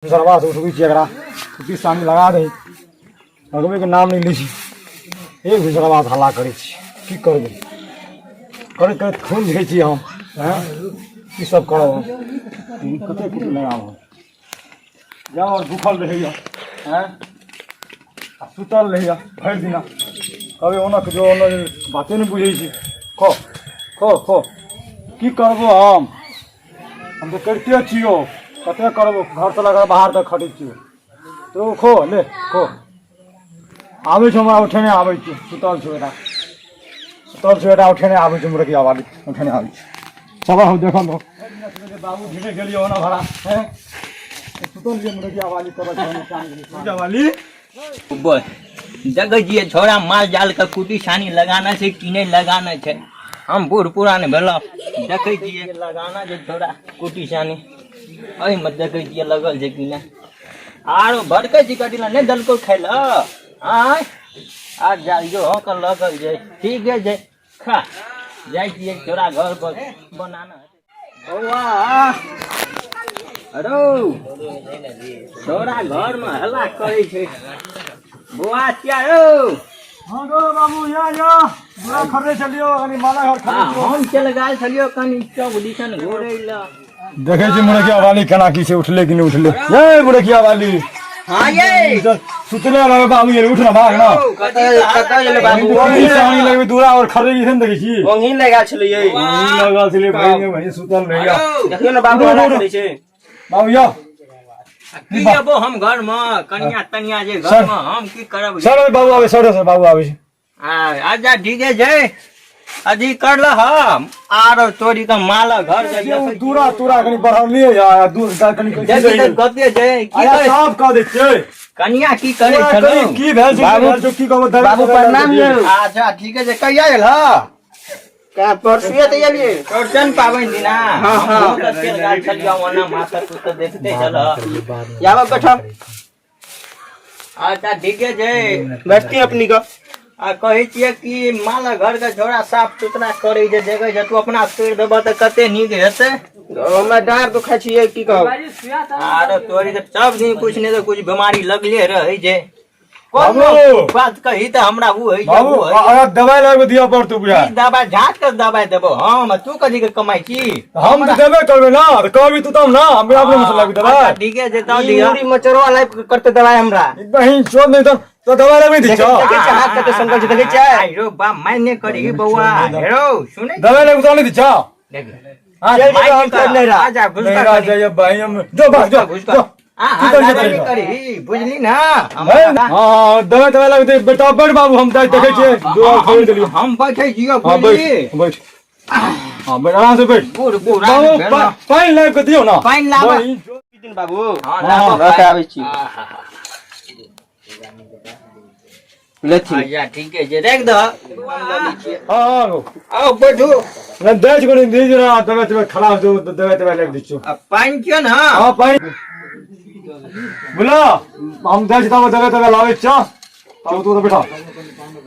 सरवा से उठबै छी एकरा कुट्टी सानी लगा दही लगबैके नाम नहि लै छी एक भिनसरवा से हल्ला करै छी की करबै करैत करैत खून जाइ छी हम आँय की सब करब हम कते कुट्टी लगाब हम जाउ आओर भूखल रहैया आँय आ सुतल रहैया भरि दिना कभी ओना जो ओना बाते नहि बुझै छी खो खो खो की करबो हम हम तऽ करिते छियौ कते करबो घरसँ लऽ कऽ बाहर तक खटै छियौ तो खो ले खो आबै छौ हमरा उठेने आबै छियौ सुतल छौ बेटा सुतल छौ बेटा उठेने आबै छौ मुरकिया वाली उठेने आबै छौ चलो हम देखल दो बाबू ढीले गेलियो ओना भरा हैं सुतल जे मुरकिया वाली करत मुरकिया वाली बस देखै छियै छोड़ा माल जाल के कुटी छानी लगाना छै कि नहि लगाना छै। हम बूढ़ पुरान भेलहुँ, देखै छियै लगाना छै छोड़ा कुटी छानी, एहिमे देखै छियै लगल छै कि नहि। आरो भड़कै छी कथी लए नहि देलकौ खाय लए? आँय आ जाइयो हँ के लगल छै, ठीके छै, खा जाइ छियै छोड़ा घर पर बनाना। बौआ अरो छोरा घर में हल्ला करै छै। बौआ किया रौ? हाँ गो बाबू, या या बुरा खरीदे चलियो कनी माला घर खरीदे। हम चल गेल छलियो कनी चौक दिसन घुरै लए। देखै छी मुरकिया वाली केना की छै, उठले कि नहि उठले। ये मुरकिया वाली। हाँ ये सुतले रहे बाबू, ये उठ ना भाग ना। कतऽ कतऽ गेलै बाबू? ओही सानी लगबे दूरा और खरीदे की देखै छी। ओंघी लगा छलै ये। ओही लगल छलै भाई ने, वही सुतल रहिया। देखियौ ने बाबू, हल्ला करै छै बाबू। यो की जेबो हम घर में कनिया तनिया जे घर में हम की करब? सर बाबू आबै, सर सर बाबू आबै छै। अच्छा ठीके छै, अथी कर लह हम आरो चोरी के माल घर के दूरा तूरा कनी बढ़लिए या दूर कनी गपे छै की करे? साफ कऽ दै छियै। कनिया की करे छलो? की भेल छै बाबू? की कहबो बाबू? प्रणाम यौ। अच्छा ठीके छै, कहिया एल ह? का परसुए तऽ एलियै, चौरचन पाबनि दिना। हाँ हाँ, चलि गेल छलियै ओना, माथा तू तऽ देखते छल। आबऽ बैठब। अच्छा ठीके छै, बैठती अपनी के। आ कहै छियै कि माल घर के झोरा साफ सुथरा करै छै, देखै छै, तू अपना करि देबह तऽ कते नीक हेतै। हमरा डाँर दुखाइ छियै, की कहब। आरो तोरी तऽ सब दिन कुछ नहि तऽ कुछ बीमारी लगले रहै छै। बाबू बात कही तऽ हमरा ओ होइ छै। बाबू, अगर दवाइ लाबि दिअ पड़तौ बुझा। की दवाइ? झाँट के दवाइ देबो हम, तू कथी के कमाइ छी? हम तऽ देबे करबै ना, तऽ कहबी तू तब ना हम अपने से लाबि अच्छा दवाइ। ठीके छै, तब ई दिअ। मुड़ी मचोरवा लाबि करते दवाइ हमरा। बहिन चोद नहि तऽ दवाइ लाबि दी छौ। देखै छै हाथ कते संकल छै, देखै छै। आइ रौ बा, माय करी बौआ, हेरो सुनै। दवाइ लाबि तऽ नहि दी छौ। देख। हाँ, चलि जेबै हम फेर नैहरा। आ जा, घुसका नैहरा कनी। जाइए भाई, हम जो भाग जो घुसका। जो। हाँ, की करै छै दवाइ तोरी? नहि करही, बुझली ना? हाँ हाँ, दवाइ दवाइ लाबि दे बेटा। बैठ बाबू, हम देखै छियै दू आर खोलि देलियै। हम बैठे छियौ। हाँ। बुझली? बैठ बैठ, हाँ बैठ, आराम से बैठ। बूढ़ बूढ़ बाबू, पानि लाबि कऽ दियौ ना। पानि लाबऽ। बहिन चोद। दिन बाबू। हाँ, हाँ, लाबऽ। लऽ कऽ आबै छी। आहा। लेथिन। अच्छा ठीके छै, राखि दह। हाँ हाँ गो। आउ बैठू। नहि दै छी कनि दी ना, दवाइ तवाइ खराब छौ तऽ दवाइ तवाइ लाबि दै छियौ। आ पानि कियो ने? हाँ पानि बोलो, हम दै छी तब दवाइ तवाइ लाबै छियौ। तब तू तऽ बैठा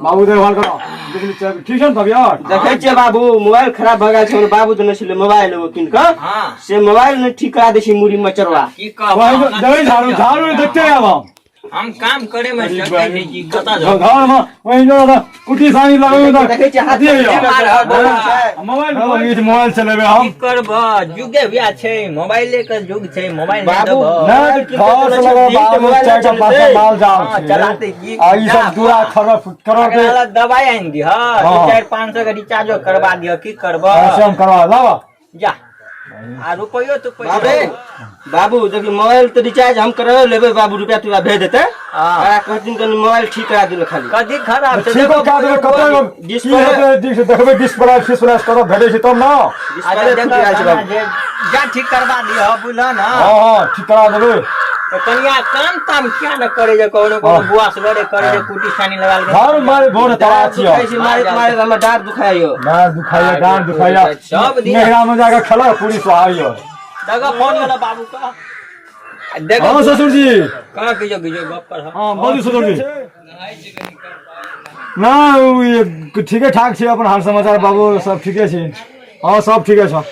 बाबू, देखभाल करो। देखली ठीक छै ने तबियत? देखै छियै बाबू, मोबाइल खराब भऽ गेल छै। हमर बाबू देने छलै मोबाइल एगो कीन कऽ, हाँ, से मोबाइल नहि ठीक करा दै छै मुड़ी मचरवा। की कहब? वही दवाइ झाड़ू झाड़ू देखते आब हम। हम काम करे में सकै नहि छी, कतऽ जाउ? घर में वही जो कुटी सानी लगेबै तऽ देखै छियै हाथ अथी होइया। मार मोबाइल मोबाइल मोबाइल चलेबै की हम? करबह, जुगे वएह छै, मोबाइले के जुग छै, मोबाइल नहि बाबू, देबह। नहि घर से लगा बाबू, चारि टा पाँच टा माल जाल हाँ, छै। चलाते की? आ ई सब दूरा खरब करब एकरा लए दवाइ आनि दिह, हाँ। 400-500 के रिचार्जो करवा दिह। की करबह? ऐसे हम करवा लाबा। जा, आ रुपैयो तो बाबू बाबू देखियौ, मोबाइल तऽ रिचार्ज हम करबे लेबै बाबू, रुपया तुपया भेज देतै। हाँ। आ कहथिन कनि मोबाइल ठीक करा दियौ खाली। कथी खराब छै? ठीक देखो, कऽ देबै कतऽ की डिस्प्ले- हेतै? देखबै डिस्प्ले डिस्प्ले कतऽ भेटै छै तब ना। अच्छा डिस्प्ले देखो फुटि गेल छै केना बाबू। जे जा ठीक करवा दिह, बुझल ना? हाँ हाँ, ठीक करा देबै। तऽ कनिया काम ताम किया ने करे जे कोनो कोनो हाँ। बुआ सगरे करे जे कुटी छानी लगा के घर मारे भोर तड़ा डाँर छियौ। दुखाइ छै, मारैत मारैत हमर डाँर दुखाइयो। डाँर दुखाइया, डाँर दुखाइया। सब दिन नैहरा में जाके खेलक पूरी सोहारी। देखो फोन वाला बाबू का देखो। हाँ ससुर जी। कहाँ गिजो गिजो गप कर। हाँ बाजू ससुर जी। ना उ ये ठीके ठाक छै, अपन हाल समाचार बाबू सब ठीके छै। हाँ सब ठीके छ।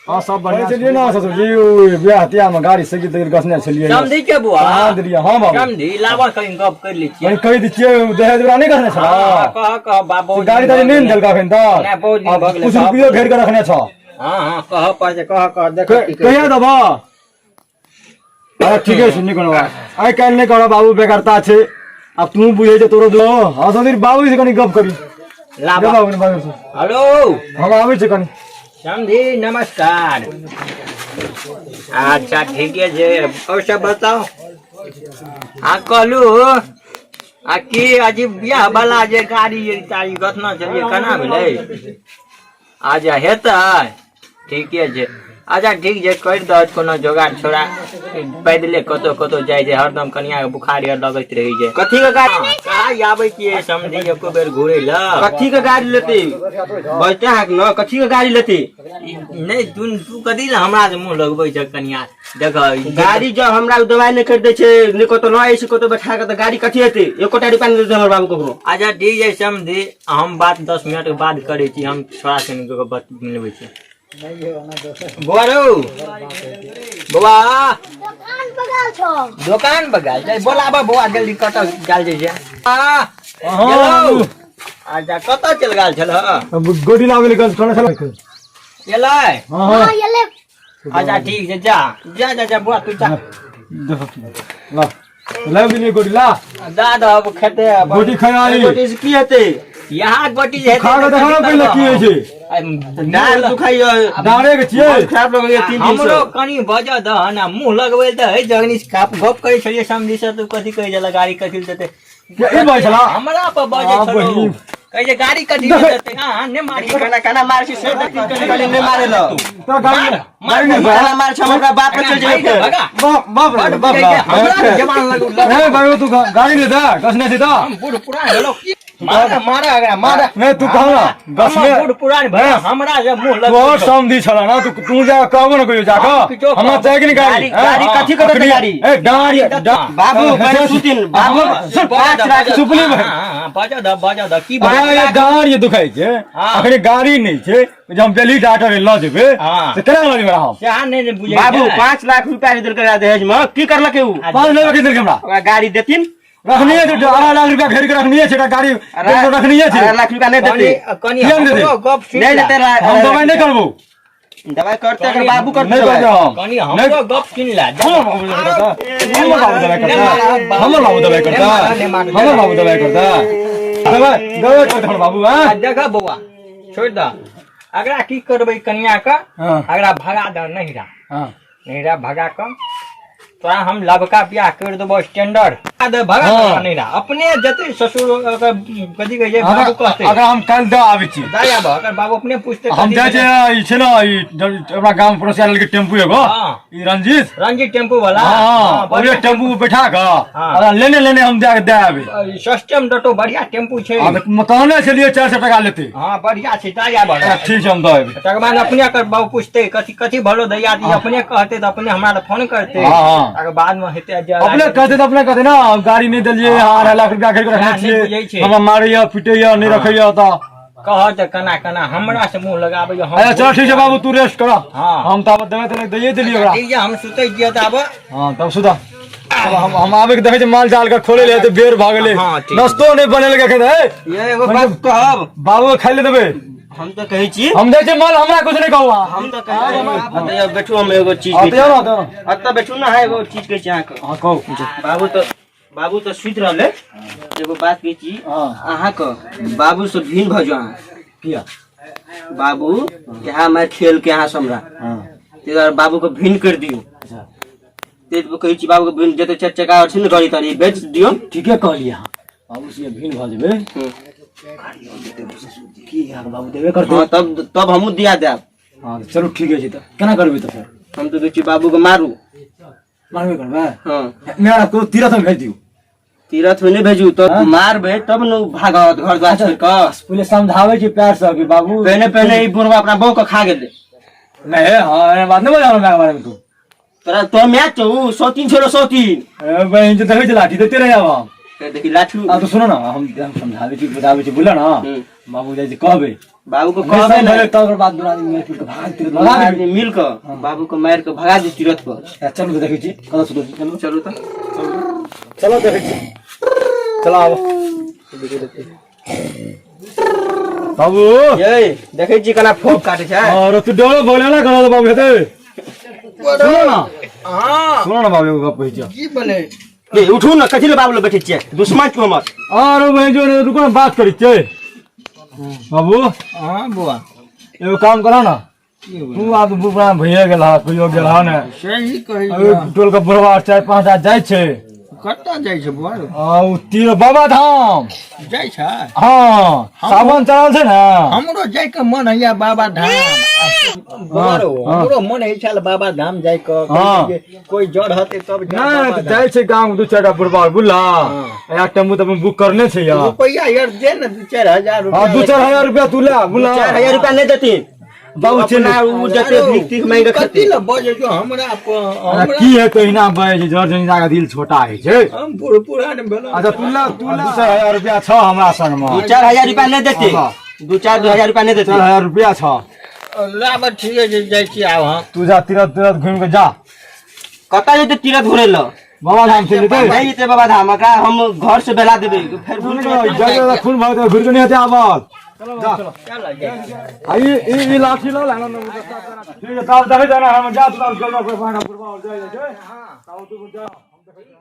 हाँ सब बढ़िया छलियै ने ससुर जी, ओ बियाह तियाह में गाड़ी साइकिल ताइकिल गसने छलियै। समझी के बुआ? कहाँ देलियै? हाँ बाबू। समझी लाबऽ, कहीं गप कर लै छियै। कहीं कहि दै छियै, ओ दहेज वला नहि गसने छलऽ? हाँ, कह कह बाबू। गाड़ी ताड़ी नहि ने देलक एखन तक? नहि, बहुत दिन भऽ गेलै। कुछ रुपयो घेर के रखने छह। हाँ हाँ, कह पर जे कह कह, देख की कहै। कहिया देबऽ? अरे ठीके छै, नहि कोनो बात। आइ काल्हि नहि करऽ बाबू, बेगरता छै। आब तू बुझै छै तोरो दो। हाँ समीर बाबू से कनि गप करी। लाबऽ। दे बाबू, बाबू से। हेलो। हम आबै छी कनि। समझी, नमस्कार। अच्छा ठीके छै, और सब बताउ। आ कहलू आ की अजीब बियाह वाला जे गाड़ी ताड़ी गतना छलियै, केना भेलै? अच्छा हेतै, ठीके छै। अच्छा ठीक छै, करि दह कोनो जोगाड़। छोड़ा पैदले कतौ कतौ जाइ छै, हरदम कनिया के बुखार आर लगैत रहै छै। कथी के गाड़ी? कहाँ आबै छियै समझी एको बेर घुरै लए? कथी के गाड़ी लेते बजते अहाँके न? कथी के गाड़ी लेते? नहि, तू तू कथी लए हमरा से मुँह लगबै छै? कनिया देख। गाड़ी जब हमरा दवाई नहि कर दै छै, नहि कतौ लऽ जाइ छै कतौ बैठा के, तऽ गाड़ी कथी हेतै? एकोटा रुपया नहि देतै हमर बाबू ककरो। अच्छा ठीक छै समझी, हम बात 10 मिनट के बाद करै छी। हम छोड़ा से बात मिलबै छी। बौआ रौ बौआ। दोकान बगाल छौ। दोकान बगाल छै, बोलाबऽ बौआ जल्दी, कतऽ गेल जाइ छै? आ हाँ। गेलौ? अच्छा, कतऽ चलि गेल छल? गोटी लाबै लए गस कहने छलै। एलै? हाँ। हाँ। हाँ। एले। अच्छा ठीक छै, जा जा जा जा बौआ, तू जा। देखो, ला लाबि देलियै गोटी, ला। दा दह, अब खेते अब। गोटी खाइ। गोटी से की हेतै? यहाँ गोटी जे हेतै। खा कऽ देखा ने पहिले की होइ छै। डाँर दुखाइयो। डाँरे के छियै। मन खराब लगैया 3 दिन हमरो से। कनि बजऽ दह ने, मुँह लगबै तऽ है। जगनी गप करै छलियै समझी से, तू कथी कहै छलै, गाड़ी कथी लए देतै? ई बात छला? हमरा पर बजै आ, छलौ। बहिन। कहै छै गाड़ी कथी लए देतै। हाँ, नहि मारी। केना केना मारै छै से देखी, कनि कनि नहि मारै ल। तोरा गाड़ी गाड़ी नहि केना मारै छै, हम ओकरा बाप पर चलि जेबै फेर। भगा। बाप बाप रे बाप रे। हमरा जवान लगू। ए बाबू, तू गाड़ी नहि दे, कसने छै तऽ। हम बूढ़ पुरान भेलौ की? मारा मारा एकरा मारा। नहि, तू कह ना हम गसने। बूढ़ पुरान भेल, हमरा जे मुँह तू और लगबै। समधी छला ना, तू तू जा कहबो ना कहियो जा हम किछो कऽ हमरा कहबो। चाही कि नहि गाड़ी? गाड़ी- गाड़ी कथी के देतै गाड़ी? ए गाड़ी बाबू पहिले सुतिन बाबू, 5 लाख सुपली भाई। बजा दह बजा दह, की अरे ये गाड़ी दुखाइ छै। हाँ। अखने गाड़ी नहि छै जे हम दिल्ली डॉक्टर लऽ जेबै। हाँ। से केना लऽ जेबै हम? सएह नहि ने बुझै बाबू, छै। 5 लाख रुपया जे देलकै दहेज में, की करलकै उ? 5 लाख के देलकै हमरा? ओकरा गाड़ी देथिन। रखनिये छै, 2.5 लाख रुपया घेर के रखनिये छै, एकटा गाड़ी रखनिये छै। 2.5 लाख रुपया नहि कनि देतै। कनि किया नहि देतै? हमरो गप सुनि नहि ले। देतै। हम दवाइ नहि करबौ। दवाइ करतै अगर बाबू करतै नहि दवाइ। करबै हम। कनि हमरो गप सुनि ले। हमर बाबू दवाइ करतै, हमर बाबू दवाइ करतै, हमर बाबू दवाइ करतै, हमर बाबू दवाइ करतै, दवाइ दवाइ करतै हमर बाबू। आ हाँ। देख बौआ, छोड़ि दह अगरा, की करबै कनिया के? हाँ। अगरा भगा दह नहिरा। हाँ। नहिरा भगा कऽ तोरा हम लबका बियाह कर देबो स्टैंडर्ड। भगा दे, भगा हाँ। दह नहिरा, अपने जते ससुर ओकर कथी कहै छै, बाबू कहतै। अगर हम काल्हि दऽ आबै छी। दऽ आबह, अगर बाबू अपने पूछतै हम कथी जाइ भेलै? छियै, ई छै ने ई अपना गाम पड़ोसिया लड़के टेम्पू एगो। हाँ। ई रंजीत। रंजीत टेम्पू वाला। हाँ हाँ। हाँ, ओकरे बढ़िया। टेम्पू में बैठा कऽ हाँ। अगर लेने लेने हम जाके दे आबै। सस्टेम डटो, बढ़िया टेम्पू छै। हाँ, तऽ कहने छलियै 400 टका लेतै। हाँ, बढ़िया छै, दऽ आबह। ठीक छै, हम दऽ आबै। तकर बाद अपने कर बाबू पूछते कथी कथी भलो दैया दी, अपने कहते तऽ अपने हमरा लग फोन करते। हाँ, हाँ। तकर बाद में हेतै जे अपने कहते तऽ अपने कहते ना, गाड़ी नहि देलियै, हाँ, 2.5 लाख रुपया घेर के रखने नहि बुझै छियै। छै। हमरा मारैया पिटैया, नहि रखैया तऽ। कह तऽ केना केना हमरा से मुँह लगाबै हम। अच्छा चल ठीक छै बाबू, तू रेस्ट कर। हाँ। हम तऽ आब देबै तऽ दैये देलियै ओकरा। ठीक छै, हम सुतै छियै तऽ आब। हाँ, तब सुधा, तब हम आबे के देखै छियै, माल जाल के खोले ले तऽ बेर भऽ गेलै। हाँ, ठीक। नाश्तो नहि बनेलकै एखन ए। ये एगो बात कहब। बाबू के खाइ ले देबै। हम तऽ कहै छी। हम जाइ छियै माल, हमरा कुछ नहि कहू अहाँ। हम तऽ कहै छी, अतऽ बैठू, हम एगो चीज हाँ, कहै तऽ आउ छी। ने, तऽ आउ ने। अतऽ बैठू ने, अहाँ एगो चीज कहै छी अहाँके। हाँ, कहू। बाबू तऽ सुति रहलै, एगो बात कहै छी। हाँ। अहाँके बाबू से भिन्न भऽ जाउ अहाँ। किया? बाबू यहाँ मैं खेल के अहाँ से हमरा हाँ। ताहि दुआरे बाबू के भिन्न कर दियौ। अच्छा। ताहि दुआरे कहै छी, बाबू के भिन्न, जते चारि चक्का छै ने गाड़ी ताड़ी बेच दियौ। ठीके कहलियै अहाँ, बाबू से भिन्न भऽ जेबै। की अहाँके बाबू देबे करतै? हाँ, तब तब हमहूँ दिया देब। हाँ, तऽ चलू ठीके छै, तऽ केना करबै तऽ फेर? हम तऽ कहै छी बाबू के मारू। मारबे करबै? हाँ। मेरा को तीरथ में भेज दियौ। तीरथ में नहि भेजू तऽ। हाँ? मारबै तब ने उ भागत घर द्वार छोड़ि कऽ। पहिले समझाबै छी प्यार से कि बाबू। पहिने पहिने ई बुढ़वा अपना बहू के खा गेलै। नहीं, हाँ, एहन बात नहीं बोल हमरा बारे में तू। तोरा तोर माय छौ, सौ तीन छोड़ो सौ तीन। ए, बहिन जे देखै छै लाठी देते रहि आब हम। फेर देखी लाठी। आ तो सुनो ना, हम समझाबै छी, बताबै छी, बुझल ना? बाबू जाइ छै कहबै। बाबू को नहि कहबै समझेबै ने। तब ओकर बाद दुनू आदमी मारि पीट कऽ भगा देतै, दुनू भगा देबै। आदमी मिल कऽ बाबू को मारि कऽ भगा दी तीरथ पर। आ, चलू तऽ देखै छी कतऽ सुतल छी, चलू। चलू तऽ। चलो देखै छी, चलो आबो बाबू। ये देखै छी केना फोक काटै छै। और तू डरो बोले ना करो तो बाबू हेतै। सुनो ना। हाँ। सुनो ना बाबू, एगो गप कहै छियौ। की बोले? ए, उठू ने, कथी ले बाबू लग बैठे छियै? दुश्मन छी हमर। आरो बहन जो रुको ना, बात करै छियै बाबू। हाँ बुआ। एगो काम करो ना, तू आब बुढ़ा भइए गेल हँ, कहियो गेल हँ ने? सही कहै। अभी टोल के बुढ़वा चारि पाँच टा जाइ छै। कतऽ जाइ छै बुआ? आ, ओ तीर बाबा धाम जाइ छै। हँ, सावन चढ़ल छै ने। हमरो जाइके मन हैया बाबा धाम बौआ रौ। हाँ। हमरो मन होइ छल बाबा धाम जाइके। हाँ। कोई जड़ हते तब जाय नहि बाबा तऽ धाम। जाइ छै गाँव दू चारि टा बुढ़वा, बुझला? या टेम्पू तऽ अपन बुक करने छै यार। रुपैआ यार दे ने, 2-4 हजार रुपैआ। हँ, 2-4 हजार रुपया तू ले, बुझला? 4 हजार रुपया नहि देथिन। बाबू चलि। अपना उ जते भीख तीख मांगि कऽ कथी खेतै। लए बजै छौ हमरा अरे हमरा? की हेतै, एहिना बजै छै, जर जनिता के दिल छोटा होइ छै। हम बूढ़ पुरान भेलहुँ। अच्छा, तू ले, तू ले। 2-4 हजार रुपया छौ हमरा संग मे। 2-4 हजार रुपया नहि देतै। हाँ। 2-4 दू हजार रुपया नहि देतै। 4 हजार रुपया छौ। लाब, ठीके छै, जाइ छी आब हम। तू जा, तीरथ तीरथ घुमि कऽ जा। कतऽ जेतै तीरथ घुरै लए? बाबा धाम चलि जेतै। नहि जेतै बाबा धाम, एकरा हम घर से बेला देबै फेर घुरि कऽ एतै। जा जा, खून भऽ जेतै, घुरि कऽ नहि हेतै आबल। जा। आ ई ई ई लाठी लऽ ले ना। ठीक है, तब देखै जाना हम। जा तू, तब चल, कोइ बुढ़वा जाइ छै। तब तू जा, हम देखै छी।